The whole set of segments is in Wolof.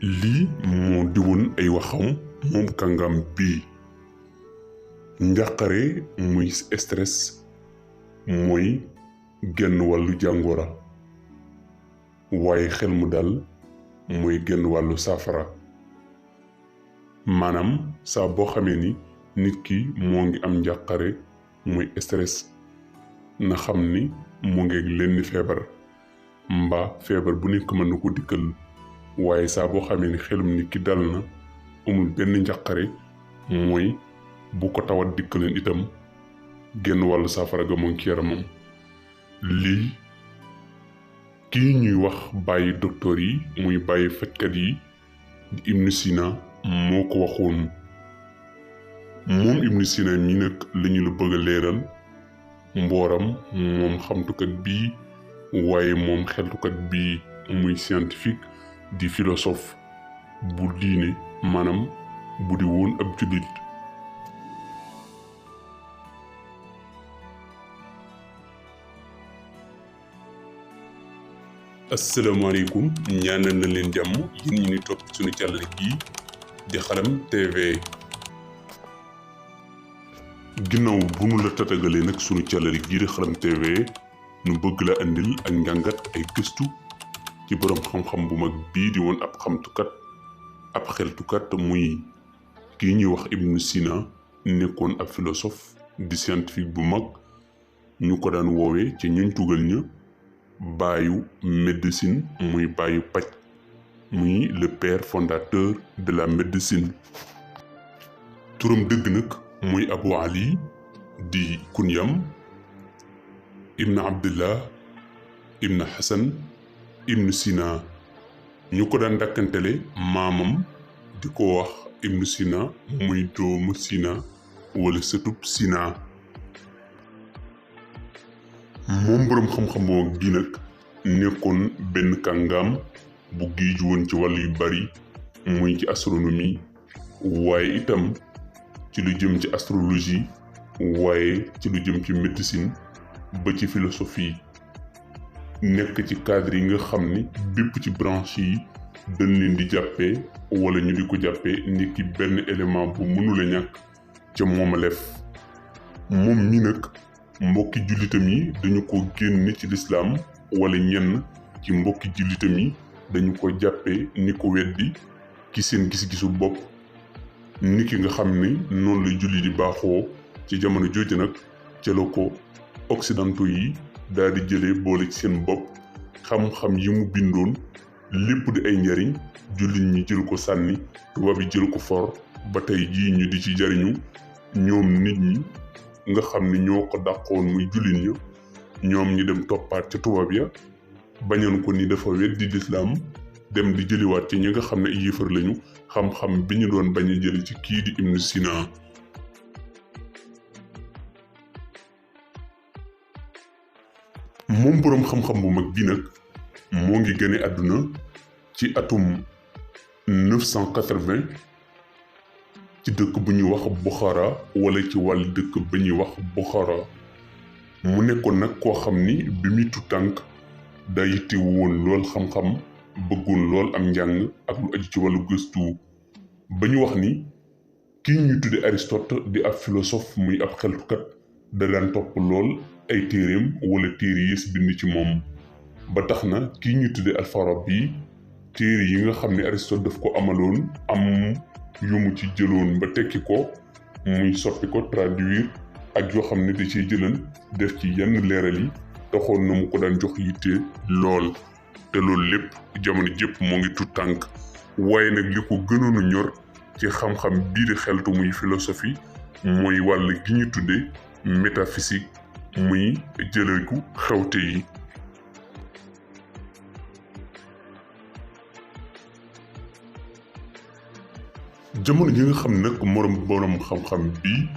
lii moo di woon ay waxam moom kàngam bii. njàqare muy stress mooy genn wàllu jàngoro, waaye xel mu dal mooy genn wàllu saafara. maanaam saa boo xamee ni nit ki moo ngi am njàqare muy stress na xam ni mu ngi lenn feebar mbaa feebar bu nekk mën na ko dikkal, waaye saa boo xamee ni xelum nit ki dal na amul benn njàqare mooy bu ko tawat dikkaleen itam genn wàllu saafara ga mu ngi ci yaramam. lii kii ñuy wax bàyyi docteur yi muy bàyyi fajkat yi di Ibn Sina moo ko waxoon. moom Ibn Sina mi nag lañu la bëgg a leeral mbooram moom xamtukat bii, waaye moom xeltukat bii muy scientifique di philosophe bu diine, maanaam bu di woon ab jullit. asalaamaaleykum, ñaanal na leen jàmm yéen ñu ngi topp suñu càllale gii di Xalam TV. ginnaaw bu nu la tatagalee nag suñu càllale gii di Xalam TV, nu bëgg la andil ak njàngat ay gëstu ci boroom xam-xam bu mag bii di woon ab xamtukat ab xeltukat muy kii ñuy wax Ibn Sina, nekkoon ab philosophe di scientifique bu mag, ñu ko daan woowee ci ñuñ tugal ña baayu médecine, muy baayu paj, muy le père fondateur de la médecine. turam dëgg nag muy Abu Ali di kunyam ibn Abdullah ibn Hassan Ibn Sina. ñu ko daan dàkkantele maamam di ko wax Ibn Sina, muy doomu Sina wala sëtub Sina. moom boroom xam-xam boo gi nag nekkoon benn kàngam bu géeju woon ci wàll yu bari, muy ci astronomie, waaye itam ci lu jëm ci astrologie, waaye ci lu jëm ci médecine ba ci philosophie. nekk ci cadre yi nga xam ni bépp ci branche yi dañ leen di jàppee wala ñu di ko jàppee ni ki benn élément bu mënula ñàkk ca moomaleef. moom mi nag mbokki jullitam yi dañu ko génne ci lislaam, wala ñenn ci mbokki jullitam yi dañu ko jàppee ni ko weddi ci seen gis-gisu bopp, ni ki nga xam ni noonu la julli di baaxoo. ci jamono jooju nag ca la ko occidentaux yi daal di jëlee boole ci seen bopp xam-xam yi mu bindoon lépp di ay njariñ, jullit ñi jël ko sànni, tubaab yi jël ko for ba tey jii ñu di ci jariñu. ñoom nit ñi nga xam ni ñoo ko dàqoon muy jullit ña, ñoom ñi dem toppaat ca tubaab ya bañoon ko ni dafa weddi lislaam, dem di jëliwaat ci ñi nga xam ne ay yëfar lañu xam-xam bi ñu doon bañ a jëli ci kii di Ibn Sina. moom boroom xam-xam bu mag bi nag moo ngi gane àdduna ci atum 980 ci dëkk bu ñuy wax Bukhara, wala ci wàll dëkk ba ñuy wax Bukhara. mu nekkoon nag koo xam ni bi muy tuut tànk daa yitte woon lool xam-xam, bëggoon lool am njàng ak lu aju ci wàllu gëstu. ba ñu wax ni kii ñu tudde Aristote di ab philosophe muy ab xeltukat da daan topp lool ay téereem wala téere yées bind ci moom. ba tax na kii ñu tudde Al-Farabi téere yi nga xam ne Aristote daf ko amaloon am yu mu ci jëloon ba tekki ko, muy soppi ko traduire, ak yoo xam ne da ciy jëlan def ci yenn leeral yi, taxoon na mu ko daan jox yitte lool. te loolu lépp jamono jëpp moo ngi tuut tànk, waaye nag li ko gënoon a ñor ci xam-xam bii di xeltu muy philosophie mooy wàll gi ñu tudde métaphysique, muy jëleeku xewte yi. jamono ji nga xam nag boroom xam-xam bii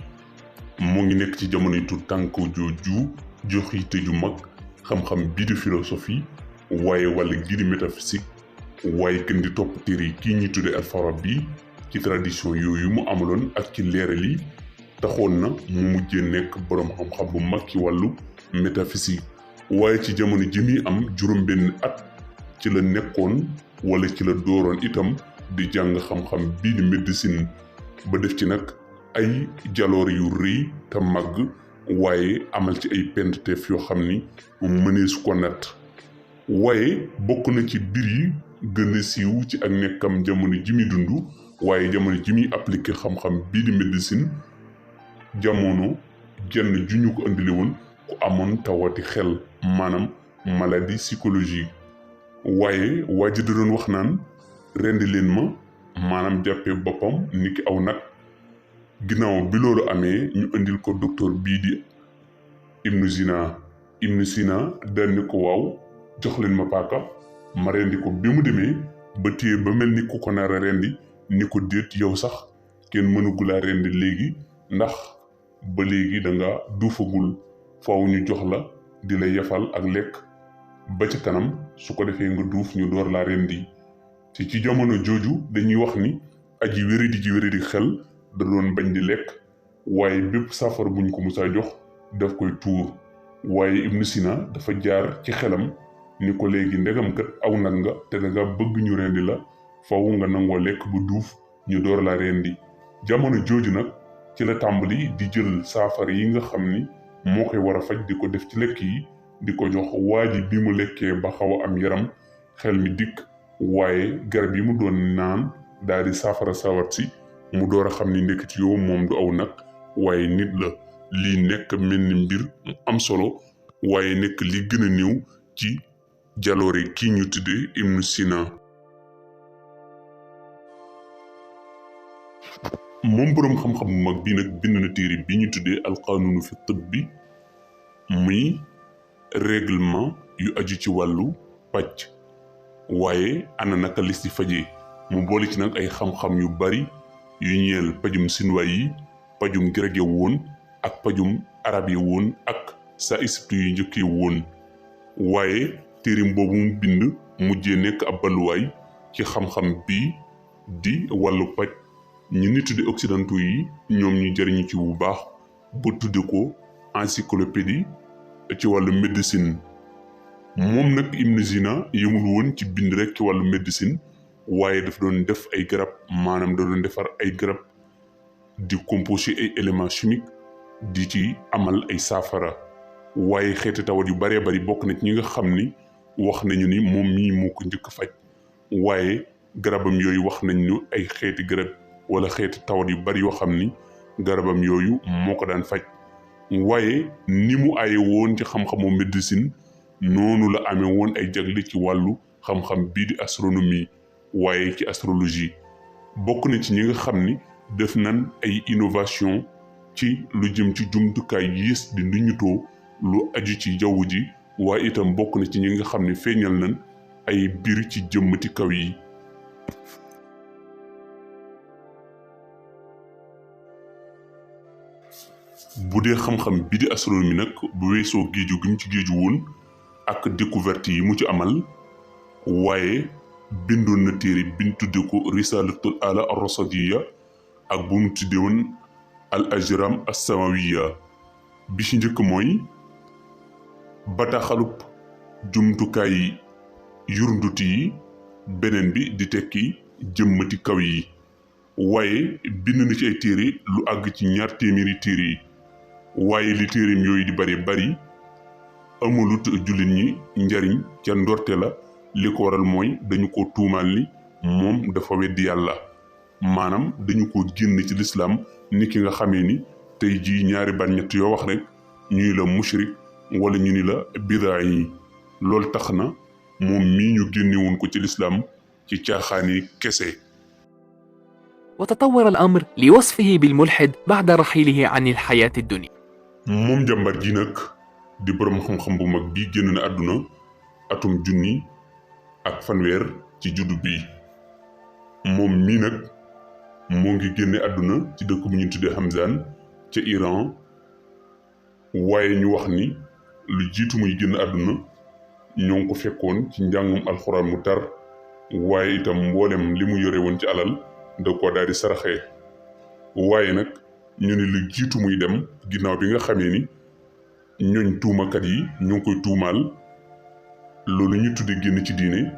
moo ngi nekk ci jamonoy tuut tànk jooju jox yitte ju mag xam-xam bii di philosophie, waaye wàll gii di métaphysique, waaye gën di topp téere yi kii ñuy tudde Al-Farabi ci tradition yooyu mu amaloon ak ci leeral yi, taxoon na mu mujjee nekk boroom xam-xam bu mag ci wàllu métaphysique. waaye ci jamono ji muy am juróom benn at ci la nekkoon wala ci la dooroon itam di jàng xam-xam bii di médecine ba def ci nag ay jaloor yu rëy te màgg waaye amal ci ay penteef yoo xam ni mënees ko natt waaye bokk na ci mbir yi gën a siiw ci ak nekkam jamono ji muy dund waaye jamono ji muy appliqué xam-xam bii di médecine jamono jenn ju ñu ko andile woon ku amoon tawati xel maanaam maladie psychologique waaye waa ji da doon wax naan rendi leen ma maanaam jàppee boppam niki aw nag ginnaaw bi loolu amee ñu indil ko docteur bii di Ibn Sina dal ni ko waaw jox leen ma paaka ma rendi ko bi mu demee ba téye ba mel ni ku ko nar a rendi ni ko déet yow sax kenn mënugulaa rendi léegi ndax ba léegi da nga duufagul faaw ñu jox la di la yafal ak lekk ba ci kanam su ko defee nga duuf ñu door laa rendi ci jamono jooju dañuy wax ni aji wéradi xel da doon bañ di lekk waaye bépp saafara buñ ko musaa jox daf koy tuur waaye Ibn Sina dafa jaar ci xelam ni ko léegi ndegam kat aw nag nga te danga bëgg ñu rendi la faaw nga nangoo lekk bu duuf ñu door la rendi jamono jooju nag ci la tàmbali di jël saafara yi nga xam ni moo koy war a faj di ko def ci lekk yi di ko jox waa ji bi mu lekkee ba xaw a am yaram xel mi dikk waaye garab yi mu doon naan daal di saafara sawat si mu door a xam ni ndeketi yow moom du aw nag waaye nit la lii nekk mel ni mbir mu am solo waaye nekk li gën a néew ci jaloore kii ñu tuddee Ibn Sina. moom boroom xam-xam bu mag bii nag bind na téere bi ñu tuddee alqaanunu fi tibbi muy règlement yu aju ci wàllu paj waaye ana naka lis di fajee mu boole ci nag ay xam-xam yu bari yu ñeel pajum sinwaay yi pajum grec ya woon ak pajum arab yi woon ak sa isibtu yu njëkkee woon waaye téerim boobu mu bind mujjee nekk ab balluwaay ci xam-xam bii di wàllu paj ñu ni tudde occidentaux yi ñoom ñu jëriñu ci bu baax ba tudde ko encyclopédie ci wàllu médecine moom nag Ibn Sina yëmul woon ci bind rek ci wàllu médecine waaye daf doon def ay garab maanaam da doon defar ay garab di composé ay éléments chimiques di ci amal ay saafara waaye xeeti tawat yu baree bari bokk na ci ñi nga xam ni wax nañu ni moom mii moo ko njëkk faj waaye garabam yooyu wax nañ ñu ay xeeti garab wala xeeti tawat yu bari yoo xam ni garabam yooyu moo ko daan faj waaye ni mu aye woon ci xam-xamu médecine noonu la amee woon ay jagle ci wàllu xam-xam bii di astronomie waaye ci astrologie bokk na ci ñi nga xam ni def nan ay innovation ci lu jëm ci jumtukaay yiis di nduñutoo lu aju ci jaww ji waaye itam bokk na ci ñi nga xam ne feeñal nan ay biir ci jëmmati kaw yi bu dee xam-xam bi di astronomie nag bu weesoo géeju gi mu ci géeju woon ak découverte yi mu ci amal waaye bindoon na téere biñ tudde ko risalatul ala ar-rasadiya ak bu mu tudde woon al ajram as-samawiya bi ci njëkk mooy bataaxalub jumtukaay yurndut yi beneen bi di tekki jëmmati kaw yi waaye bind na ci ay téere lu àgg ci 2 téeméeri téere yi waaye li téereem yooyu di bari amalut jullit ñi njariñ ca ndorte la li ko waral mooy dañu ko tuumaal ni moom dafa weddi yàlla maanaam dañu ko génn ci lislaam ni ki nga xamee ni tey jii ñaari baat ñett yoo wax rek ñuy la mushrik wala ñu ni la bidaa yi loolu tax na moom mii ñu génne woon ko ci lislaam ci caaxaani kese. وتطور الأمر لوصفه بالملحد بعد رحيله عن الحياة الدنيا. moom jàmbar ji nag di boroom xam-xam bu mag bi génn na àdduna atum 1900 ci juddu bi moom mii nag moo ngi génne àdduna ci dëkk bu ñu tuddee Hamzan ca Iran waaye ñu wax ni lu jiitu muy génn àdduna ñoo ngi ko fekkoon ci njàngum alxuraan mu tar waaye itam mboolem li mu yore woon ci alal da ko daal di saraxee waaye nag ñu ne lu jiitu muy dem ginnaaw bi nga xamee ni ñooñ tuumakat yi ñoo ngi koy tuumaal loolu ñu tudde génn ci diine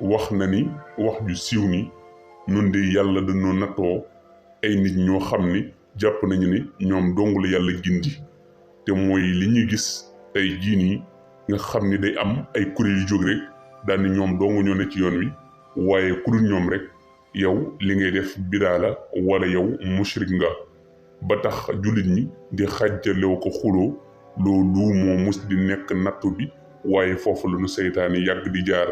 wax na ni wax ju siiw ni nun de yàlla dañoo nattoo ay nit ñoo xam ni jàpp nañu ni ñoom dong la yàlla gindi te mooy li ñuy gis tey jii nii nga xam ni day am ay kuréel yu jóg rek daal ni ñoom dong ñoo ne ci yoon wi waaye ku dul ñoom rek yow li ngay def bidaa la wala yow mushrik nga ba tax jullit ñi di xàjjalew ko xuloo loolu moo mus di nekk nattu bi waaye foofu la nu seytaane yàgg di jaar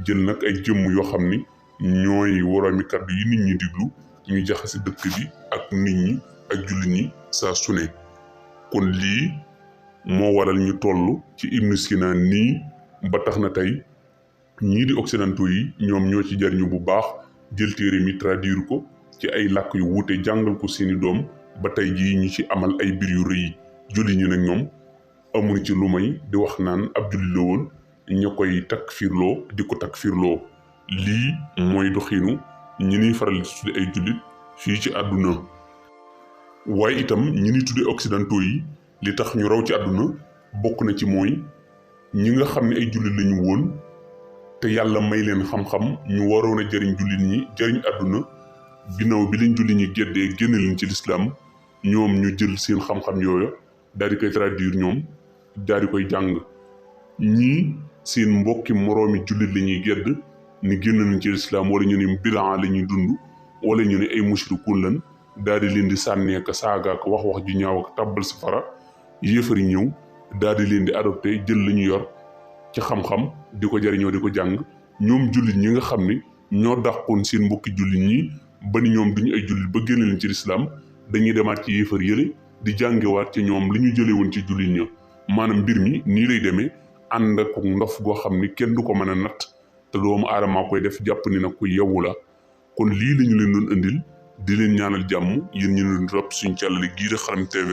jël nag ay jëmm yoo xam ni ñooy woroomi kàddu yi nit ñi diglu ñu jaxase dëkk bi ak nit ñi ak jullit ñi saa su ne kon lii moo waral ñu toll ci Ibn Sina nii ba tax na tey ñii di occidentaux yi ñoom ñoo ci jariñu bu baax jël téere mi traduire ko ci ay làkk yu wuute jàngal ko seeni doom ba tey jii ñu ci amal ay mbir yu rëy jullit ñi nag ñoom amuñu ci lu may di wax naan ab jullit la woon ña koy takfirloo di ko takfirloo lii mooy doxinu ñi niy faral di tudde ay jullit fii ci àdduna waaye itam ñi ni tudde occidentaux yi li tax ñu raw ci àdduna bokk na ci mooy ñi nga xam ne ay jullit lañu woon te yàlla may leen xam-xam ñu waroon a jëriñ jullit ñi jëriñ àdduna ginnaaw bi leen jullit ñi géddee génne leen ci lislaam ñoom ñu jël seen xam-xam yooyu daal di koy traduire ñoom daal di koy jàng ñii seen mbokki moroomi jullit la ñuy gedd ni génn nañ ci lislaam wala ñu ne bilan la ñuy dund wala ñu ne ay mushrikuun lan daal di leen di sànnee ak saaga ak wax ju ñaaw ak tàbbal safara yéefari ñëw daal di leen di adopté jël la ñu yor ci xam-xam di ko jariñoo di ko jàng ñoom jullit ñi nga xam ni ñoo dàqoon seen mbokki jullit ñi ba ni ñoom duñu ay jullit ba génne leen ci lislaam dañuy demaat ci yéefar yële di jàngewaat ci ñoom li ñu jëlee woon ci jullit ña maanaam mbir mi nii lay demee ànd ak ndof goo xam ni kenn du ko mën a natt te doomu aadama koy def jàpp ni nag ku yewu la kon lii lañu leen doon indil di leen ñaanal jàmm yéen ñu doon topp suñu càllale gii di Xaram TV